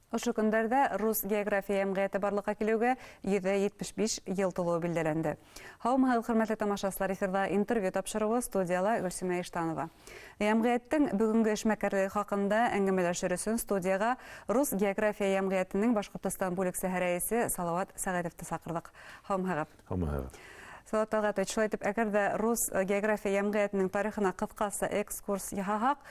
Ошо көндәрҙә Рус география йәмғиәте барлыҡҡа килеүгә 175 йыл тулыуы билдәләнде. Һаумыһығыҙ, хөрмәтле тамашасылар, эфирҙа интервью тапшырыуы, студияла Гөлсөмә Иштанова. Йәмғиәттең бөгөнгө эшмәкәрлеге хаҡында әңгәмәләшер өсөн студияға Рус география йәмғиәтенең Башҡортостан бүлексәһе рәйесе Салауат Сәғитовты саҡырҙыҡ. Һаумыһығыҙ. Һаумыһығыҙ. Салауат Талғатович, шулай итеп, әгәр ҙә Рус география йәмғиәтенең тарихына ҡыҫҡаса экскурс яһаһаҡ,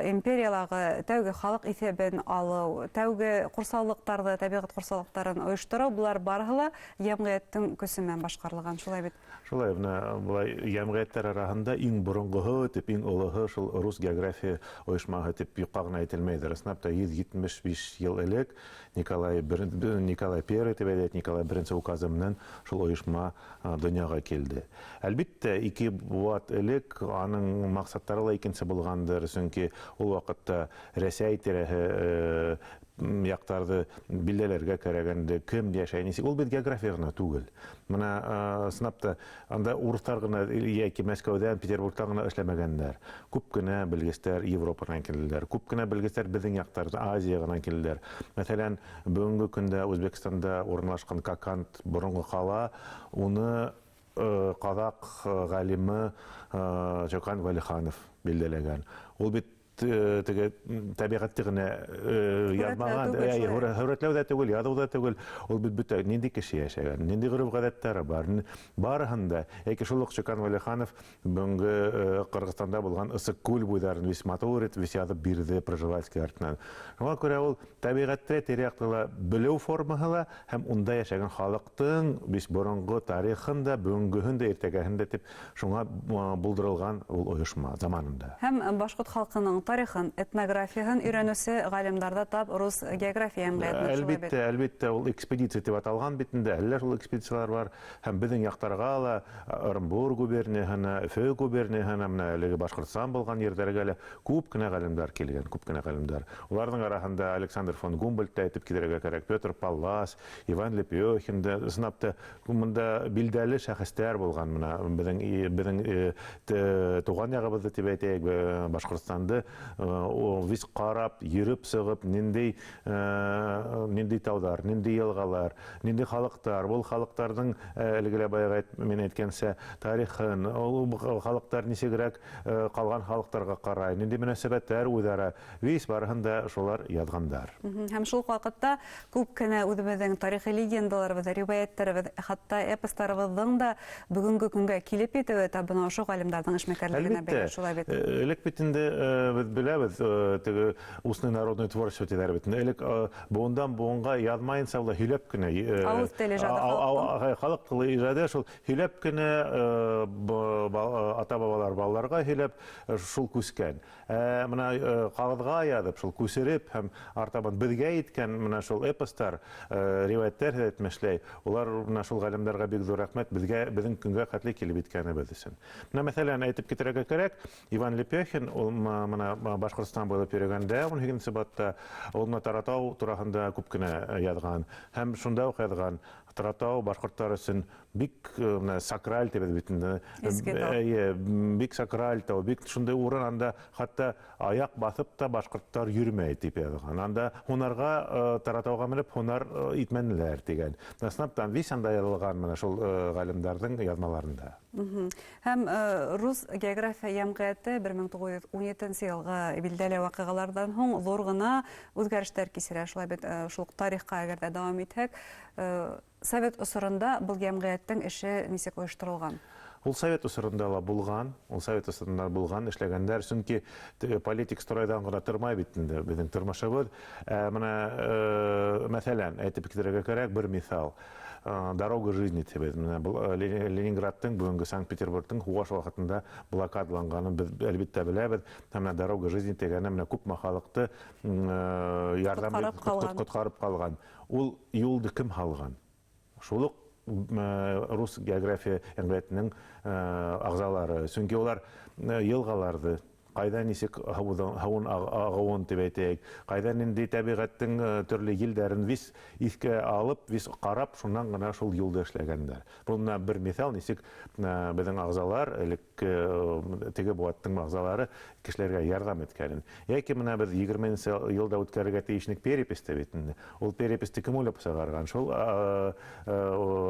империялағы тәүге халыҡ иҫәбен алыу, тәүге ҡурсаулыҡтарҙы, тәбиғәт ҡурсаулыҡтарын ойоштороу, былар барыһы ла йәмғиәттең көсө менән башҡарылған, шулай бит? Шулай, бына былай йәмғиәттәр араһында иң боронғоһо тип, иң олоһо шул Рус география ойошмаһы тип юҡҡа ғына әйтелмәйҙер. Ысынлап та 175 йыл элек Николай, Николай Первый тип әйтәйек, Николай Беренсе указы менән шул ойошма донъяға килде. Әлбиттә, ике быуат элек аның маҡсаттары ла икенсе булғандыр, сөнки ул ваҡытта Рәсәй тирәһе яҡтарҙы билдәләргә кәрәк инде, кем йәшәй, нисек. Ул бит география ғына түгел. Бына ысынлап та анда урыҫтар ғына йәки Мәскәүҙән, Петербургтан ғына эшләмәгәндәр. Күп кенә белгестәр Европанан килделәр, күп кенә белгестәр беҙҙең яҡтарҙан, Азиянан килделәр. Мәҫәлән, бөгөнгө көндә Үзбәкстанда урынлашҡан Коканд боронғо ҡала, уны ҡаҙаҡ ғалимы Чокан Вәлиханов билдәләгән. Ул бит теге тәбиғәтте генә яҙмаған, һүрәтләү ҙә түгел, яҙыу ҙа түгел. Ул бит бөтә ниндәй кеше йәшәгән, ниндәй ғөрөф-ғәҙәттәре бар, барыһын да. Йәки шул уҡ Чокан Вәлиханов бөгөнгө Ҡырғыҙстанда булған Ысыҡ-Күл буйҙарын вис матур итеп вис яҙып бирҙе Пржевальский артынан. Шуңа күрә ул тәбиғәтте тирә-яҡты ла белеү формаһы ла һәм унда йәшәгән халыҡтың вис боронғо тарихын да, бөгөнгөһөн дә, иртәгәһен дә тип шуңа булдырылған ул ойошма заманында. Һәм башҡорт халҡының тарихын, этнографияһын өйрәнеүсе ғалимдар ҙа тап Рус география йәмғиәтенең шулай бит. Әлбиттә, әлбиттә, ул экспедиция тип аталған бит инде, әллә шул экспедициялар бар. Һәм беҙҙең яҡтарға ла, Ырымбур губернияһына, Өфө губернияһына, бына әлеге Башҡортостан булған ерҙәргә лә күп кенә ғалимдар килгән, күп кенә ғалимдар. Уларҙың араһында Александр фон Гумбольдт та әйтеп китергә кәрәк, Петр Паллас, Иван Лепехин да, ысынлап та бында билдәле шәхестәр булған, бына беҙҙең тыуған яғыбыҙҙы тип әйтәйек, Башҡортостанды, вис ҡарап, йөрөп сығып, ниндәй тауҙар, ниндәй йылғалар, ниндәй халыҡтар, был халыҡтарҙың, әлеге лә баяғы мин әйткәнсә, тарихын, ул халыҡтар нисегерәк ҡалған халыҡтарға ҡарай, ниндәй мөнәсәбәттәр үҙ-ара, вис барыһын да шулар яҙғандар. Һәм шул уҡ ваҡытта күп кенә үҙебеҙҙең тарихи легендаларыбыҙ, риүәйәттәребеҙ, хатта эпостарыбыҙҙың да бөгөнгө көнгә килеп етеүе тап бына ошо ғалимдарҙың эшмәкәрлегенә бәйле, шулай бит. Элек бит инде, беҙ беләбеҙ, теге устное народное творчество тиҙәр бит инде. Элек быуындан быуынға яҙмайынса ла һөйләп кенә, Ауыҙ теле ижады халыҡтың. Халыҡ теле ижады, шул һөйләп кенә, ата-бабалар балаларға һөйләп, шул күскән. Бына ҡағыҙға яҙып, шул күсереп һәм артабан беҙгә еткән бына шул эпостар, риүәйәттәр әйтмешләй, улар бына шул ғалимдарға бик ҙур рәхмәт, беҙгә, беҙҙең көнгә хәтле килеп еткәнебеҙ өсөн. Бына мәҫәлән, әйтеп китерергә кәрәк, Иван Лепехин, ул бына Башҡортостан буйлап йөрөгәндә, ун һигеҙенсе быуатта, ул бына Торатау тураһында күп кенә яҙған һәм шунда уҡ яҙған, Торатау башҡорттар өсөн бик, бына сакраль тип бит инде. Изге тау. Эйе, бик сакраль тау, бик шундай урын, анда хатта аяҡ баҫып та башҡорттар йөрөмәй тип яҙған. Анда һунарға, Торатауға менеп һунар итмәнеләр тигән. Ысынлап та, вис анда яҙылған бына шул ғалимдарҙың яҙмаларында. Һәм Рус география йәмғиәте бер мең туғыҙ йөҙ ун етенсе йылғы билдәле ваҡиғаларҙан һуң ҙур ғына үҙгәрештәр кисерә. Шулай бит, шул уҡ тарихҡа әгәр ҙә дауам итһәк, совет осоронда был йәмғиәттең эше нисек ойошторолған? Ул совет осоронда ла булған, ул совет осоронда булған, эшләгәндәр, сөнки политик стройҙан ғына тормай бит инде беҙҙең тормошобоҙ. Бына, мәҫәлән, әйтеп китерергә кәрәк бер миҫал. Дорога жизни тип әйтеп, менә был Ленинградтың, бөгөнгө Санкт-Петербургтың һуғыш ваҡытында блокадаланғанын беҙ әлбиттә беләбеҙ. Һәм менә дорога жизни тигәне менә күпме халыҡты ярҙам Ҡотҡарып ҡалған. ҡотҡарып ҡалған. Ул юлды кем һалған? Шул уҡ Рус география йәмғиәтенең ағзалары. Сөнки улар йылғаларҙы Ҡайҙа нисек һыуын ағыуын тип әйтәйек, ҡайҙа ниндәй тәбиғәттең төрлө елдәрен вис иҫкә алып, вис ҡарап, шунан ғына шул юлды эшләгәндәр. Был менә бер миҫал, нисек беҙҙең ағзалар, элек теге быуаттың ағзалары кешеләргә ярҙам иткәнен. Йәки менә беҙ 20-нсе йылда үткәрергә тейешнек переписьте бит инде. Ул переписьте кем уйлап сығарған? Шул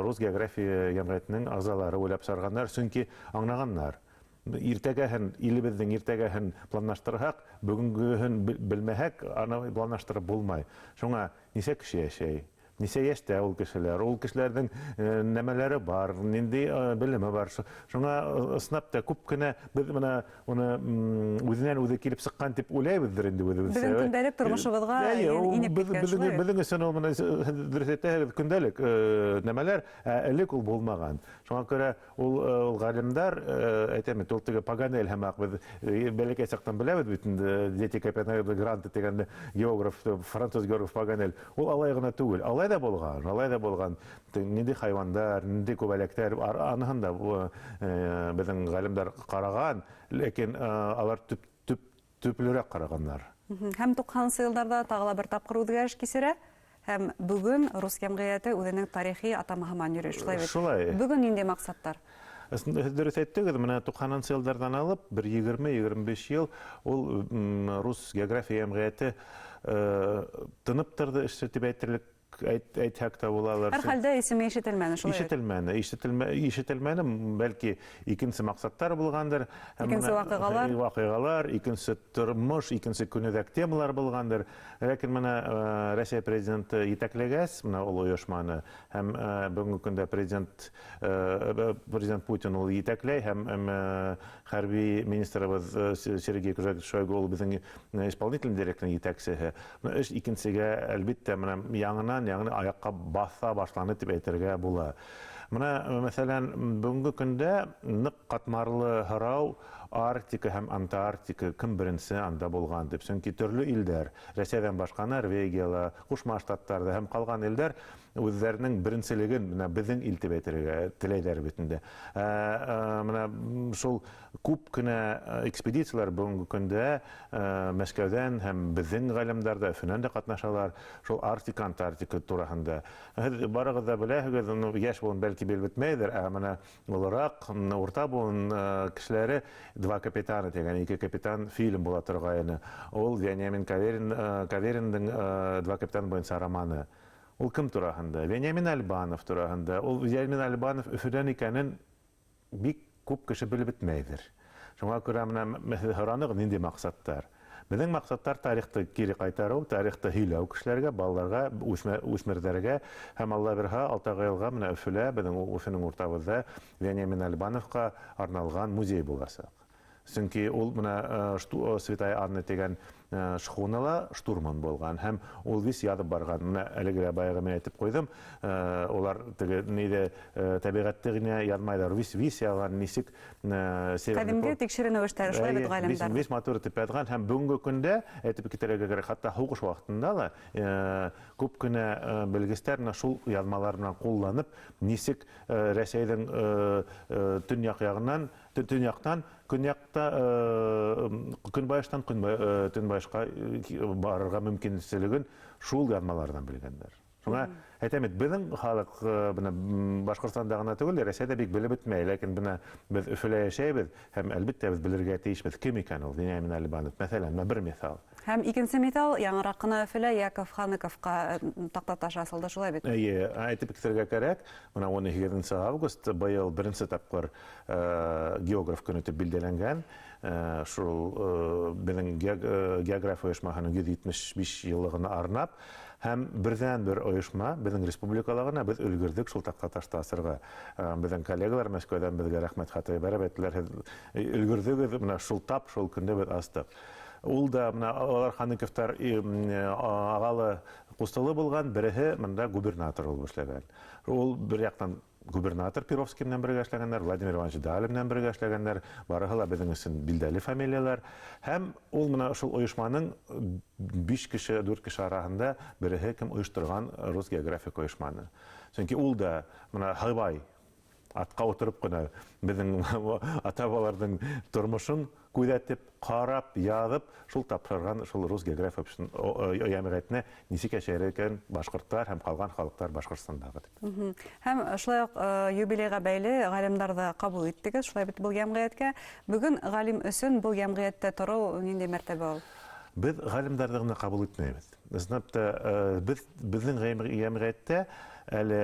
Рус география йәмғиәтенең ағзалары уйлап сығарғандар, сөнки аңлағандар. Иртәгәһен, илебеҙҙең иртәгәһен планлаштырһаҡ, бөгөнгөһөн белмәһәк, аны планлаштырып булмай. Шуңа нисә кеше йәшәй, нисә йәштә ул кешеләр, ул кешеләрҙең нәмәләре бар, ниндәй белеме бар. Шуңа ысынлап та күп кенә беҙ бына уны үҙенән үҙе килеп сыҡҡан тип уйлайбыҙҙыр инде үҙебеҙсә. Беҙҙең көндәлек тормошобоҙға инеп киткән, шулай бит? Беҙҙең өсөн ул бына һеҙ дөрөҫ әйтәһегеҙ, көндәлек нәмәләр, ә элек ул булмаған. Шуңа күрә ул ғалимдар, әйтәм бит, ул теге Паганель һымаҡ, беҙ бәләкәй саҡтан беләбеҙ бит инде, Дети Капитана Гранта тигән географ, француз географ Паганель. Ул алай ғына түгел, алай ҙа булған, алай ҙа булған. Ниндәй хайуандар, ниндәй күбәләктәр, аныһын да беҙҙең ғалимдар ҡараған, ләкин алар төплөрәк ҡарағандар. Һәм туҡһанынсы йылдарҙа тағы ла бер тапҡыр үҙгәреш кисерә. Һәм бөгөн рус йәмғиәте үҙенең тарихи атамаһы менән йөрөй, шулай бит? Шулай. Бөгөн ниндәй маҡсаттар? Һеҙ дөрөҫ әйттегеҙ, менә туҡһанынсы йылдарҙан алып бер егерме-егерме биш йыл ул рус география йәмғиәте тынып торҙо эшсе тип әйтерлек, әйтһәк тә булалыр. Һәр хәлдә исеме ишетелмәне, шулай бит? Ишетелмәне, ишетелмәне, бәлки икенсе маҡсаттар булғандыр. Һәм Икенсе менә ваҡиғалар. Ваҡиғалар, икенсе тормош, икенсе көнүҙәк темалар булғандыр. Ләкин менә Рәсәй президенты етәкләгәс, менә ул ойошманы, һәм бөгөнгө көндә президент Путин ул етәкләй, һәм хәрби министрыбыҙ Сергей Шойгу ул беҙҙең исполнительный директорның етәксеһе. Менә эш икенсегә, әлбиттә, менә яңынан яңы аяҡҡа баҫа башланы тип әйтергә була. Менә, мәҫәлән, бөгөнгө көндә ныҡ ҡатмарлы һорау Арктика һәм Антарктика кем беренсе анда булған тип. Сөнки төрлө илдәр, Рәсәйҙән башҡа Норвегияла, Ҡушма Штаттарҙа һәм ҡалған илдәр үҙҙәренең беренселеген менә беҙҙең ил тип әйтергә теләйҙәр бит инде. Менә шул күп кенә экспедициялар бөгөнгө көндә Мәскәүҙән һәм беҙҙең ғалимдар ҙа Өфөнән дә ҡатнашалар шул Арктика, Антарктика тураһында. Һеҙ барығыҙ ҙа беләһегеҙ, йәш быуын бәлки белеп бөтмәйҙер, ә менә олораҡ, урта быуын кешеләре Два капитана тигән ике капитан фильм була торғайны. Ул Вениамин Кавериндың Два капитана буйынса романы. Ул кем тураһында? Вениамин Альбанов тураһында. Ул Вениамин Альбанов Өфөнән икәнен бик күп кеше белеп бөтмәйҙер. Шуңа күрә менә һеҙ һоранығыҙ, ниндәй маҡсаттар? Беҙҙең маҡсаттар тарихты кире ҡайтарыу, тарихты һөйләү кешеләргә, балаларға, үҫмерҙәргә һәм Алла бирһә, алтағы йылға менә Өфөлә, беҙҙең Өфөнөң уртабыҙҙа Вениамин Альбановҡа арналған музей буласаҡ. Сөнки ул менә Святая Анна тигән шхунала штурман булған һәм ул вис яҙып барған. Менә әлеге лә баяғы мин әйтеп ҡуйҙым, улар теге ниҙе тәбиғәтте генә яҙмайҙар, вис яҙған, нисек северный Ҡәҙимге пол. тикшеренеү эштәре шулай бит Эйе, ғалимдар. вис матур итеп яҙған һәм бөгөнгө көндә әйтеп китергә кәрәк, хатта һуғыш ваҡытында ла күп кенә белгестәр менә шул яҙмалар менән ҡулланып, нисек Рәсәйҙең төньяҡ яғынан, төньяҡтан көньяҡта көнбайыштан төнбайышҡа барырға мөмкинселеген шул яҙмаларҙан белгәндәр. Шуңа әйтәм бит, беҙҙең халыҡ бына Башҡортостанда ғына түгел, Рәсәйҙә бик белеп бөтмәй, ләкин бына беҙ Өфөлә йәшәйбеҙ һәм әлбиттә беҙ белергә тейешбеҙ, кем икән ул Вениамин Альбанов, мәҫәлән, бына бер миҫал. Һәм икенсе миҫал, яңыраҡ ҡына Өфөлә Яков Ханыковҡа таҡтаташ асылды, шулай бит? Эйе, әйтеп китергә кәрәк, бына ун һигеҙенсе август быйыл беренсе тапҡыр географ көнө тип билдәләнгән. Шул беҙҙең география ойошмаһының йөҙ етмеш биш йыллығына арнап, һәм берҙән-бер ойошма беҙҙең республикала ғына беҙ өлгөрҙөк шул таҡтаташты асырға. Беҙҙең коллегалар Мәскәүҙән беҙгә рәхмәт хаты ебәреп әйттеләр, һеҙ өлгөрҙөгөҙ, бына шул тап шул көндә беҙ астыҡ. Ул да бына алар Ханыковтар ағалы ҡустылы булған, береһе бында губернатор булып эшләгән. Ул бер яҡтан губернатор Перовский менән бергә эшләгәндәр, Владимир Иванович Даль менән бергә эшләгәндәр, барыһы ла беҙҙең өсөн билдәле фамилиялар. Һәм ул бына шул ойошманың биш кеше, дүрт кеше араһында береһе кем ойошторған Рус географик ойошманы. Сөнки ул да бына Һыбай Атҡа ултырып ҡына беҙҙең ата-бабаларҙың тормошон күҙәтеп, ҡарап, яҙып, шул тапшырған шул рус география йәмғиәтенә нисек йәшәй икән башҡорттар һәм ҡалған халыҡтар Башҡортостандағы тип. Һәм шулай уҡ юбилейға бәйле ғалимдарҙы ҡабул иттегеҙ, шулай бит был йәмғиәткә. Бөгөн ғалим өсөн был йәмғиәттә тороу ниндәй мәртәбә ул? Беҙ ғалимдарҙы ғына ҡабул итмәйбеҙ. Ысынлап та, беҙ беҙҙең йәмғиәттә әле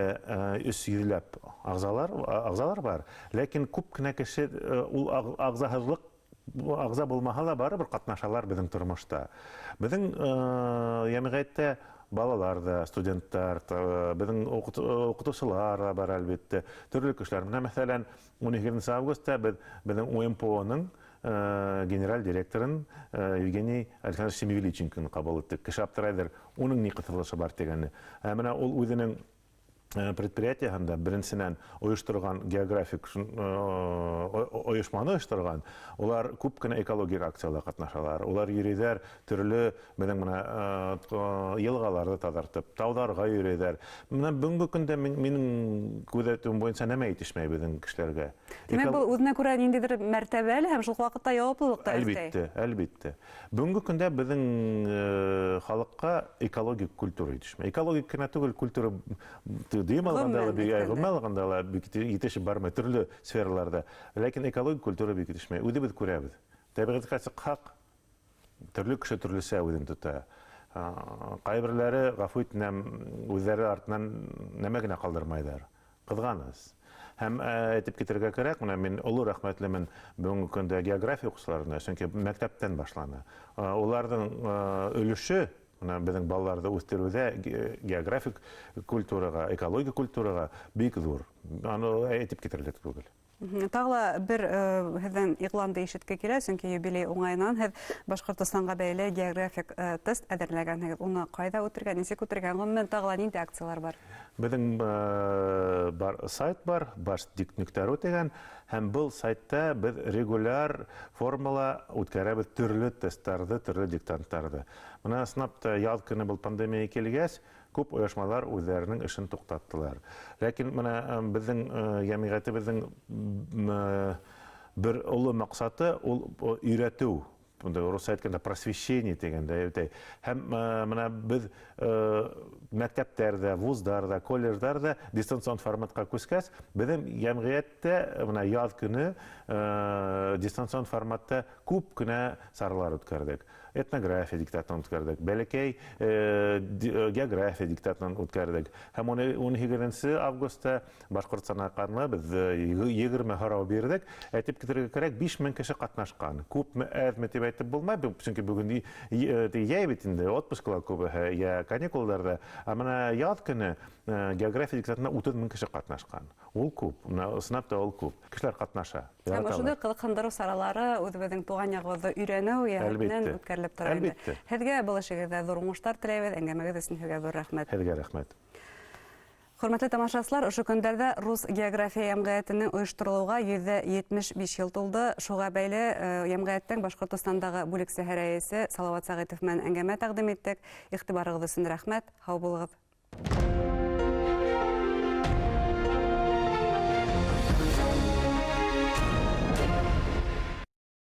300 ләп ағзалар бар, ләкин күп кенә кеше ул ағзаһыҙлыҡ, ағза булмаһа ла, барыбер ҡатнашалар беҙҙең тормошта. Беҙҙең йәмғиәттә балалар ҙа, студенттар, беҙҙең уҡытыусылар ҙа бар, әлбиттә, төрлө кешеләр. Менә, мәҫәлән, 18 августта беҙ беҙҙең УМПОның генераль директорын Евгений Александрович Семивеличенконы ҡабул иттек. Кеше аптырайҙыр, уның ни ҡыҫылышы бар тигәне. Ә менә ул үҙенең предприятияһында беренсенән ойошторған географик ойошманы ойошторған, улар күп кенә экологик акцияларҙа ҡатнашалар. Улар йөрөйҙәр төрлө беҙҙең менә йылғаларҙы таҙартып, тауҙарға йөрөйҙәр. Менә бөгөнгө көндә минең күҙәтеүем буйынса нәмә етешмәй беҙҙең кешеләргә? Тимәк, был үҙенә күрә ниндәйҙер мәртәбә әле һәм шул уҡ ваҡытта яуаплылыҡ та өҫтәй. Әлбиттә, әлбиттә. Бөгөнгө көндә беҙҙең халыҡҡа экологик культура етешмәй. Экологик кенә түгел, культура дөйөм алғанда ла, ғөмүмән алғанда ла бик етешеп бармай төрлө сфераларҙа. Ләкин экологик культура бик етешмәй. Үҙебеҙ күрәбеҙ. Тәбиғәткә сыҡһаҡ, төрлө кеше төрлөсә үҙен тота. Ҡайберләре, ғәфү итенәм, үҙҙәре артынан нәмә генә ҡалдырмайҙар. Ҡыҙғаныс. Һәм әйтеп китергә кәрәк, менә мин оло рәхмәтлемен бөгөнгө көндә география уҡыусыларына, сөнки мәктәптән башлана. Уларҙың өлөшө менә беҙҙең балаларҙы үҫтереүҙә географик культураға, экологик культураға бик ҙур. Аны әйтеп китерлек түгел. Тағы ла бер һеҙҙән иғланды ишетке килә, сөнки юбилей уңайынан һеҙ Башҡортостанға бәйле географик тест әҙерләгәнһегеҙ. Уны ҡайҙа үтергә, нисек үтергә, ғөмүмән тағы ла ниндәй акциялар бар? Беҙҙең бар сайт бар, башдик.ру тигән, һәм был сайтта беҙ регуляр формала үткәрәбеҙ төрлө тесттарҙы, төрлө диктанттарҙы. Бына ысынлап та яҙ көнө был пандемия килгәс, күп ойошмалар үҙҙәренең эшен туҡтаттылар. Ләкин бына беҙҙең йәмғиәтебеҙҙең бер оло маҡсаты ул өйрәтеү. Бында русса әйткәндә просвещение тигәндә әйтәй. Һәм бына беҙ мәктәптәрҙә, вуздарҙа, колледждарҙа дистанцион форматҡа күскәс, беҙҙең йәмғиәттә бына яҙ көнө дистанцион форматта күп кенә саралар үткәрҙек. Этнография диктантын үткәрҙек, бәләкәй география диктантын үткәрҙек. Һәм 18 августта Башҡортостан ҡанлы беҙ 20 һорау бирҙек. Әйтеп китергә кәрәк, 5000 кеше ҡатнашҡан. Күпме, әҙме тип әйтеп булмай, сөнки бөгөн йәй бит инде, отпускыла күбеһе, йә каникулдарҙа. Ә бына яҙ көнө география диктантына 30 мең кеше ҡатнашҡан. Ул күп, бына ысынлап та ул күп. Кешеләр ҡатнаша, Һәм яраталар. ошондай ҡыҙыҡһындырыу саралары үҙебеҙҙең тыуған яғыбыҙҙы өйрәнеү йәһәтенән үткәрелеп тора инде. Әлбиттә. Һеҙгә был эшегеҙҙә ҙур уңыштар теләйбеҙ, әңгәмәгеҙ өсөн һеҙгә ҙур рәхмәт. Һеҙгә рәхмәт. Хөрмәтле тамашасылар, ошо көндәрҙә Рус география йәмғиәтенең ойошторолоуға 175 йыл тулды. Шуға бәйле йәмғиәттең Башҡортостандағы бүлексәһе рәйесе Салауат Сәғитов менән әңгәмә тәҡдим иттек. Иғтибарығыҙ өсөн рәхмәт. Һау булығыҙ.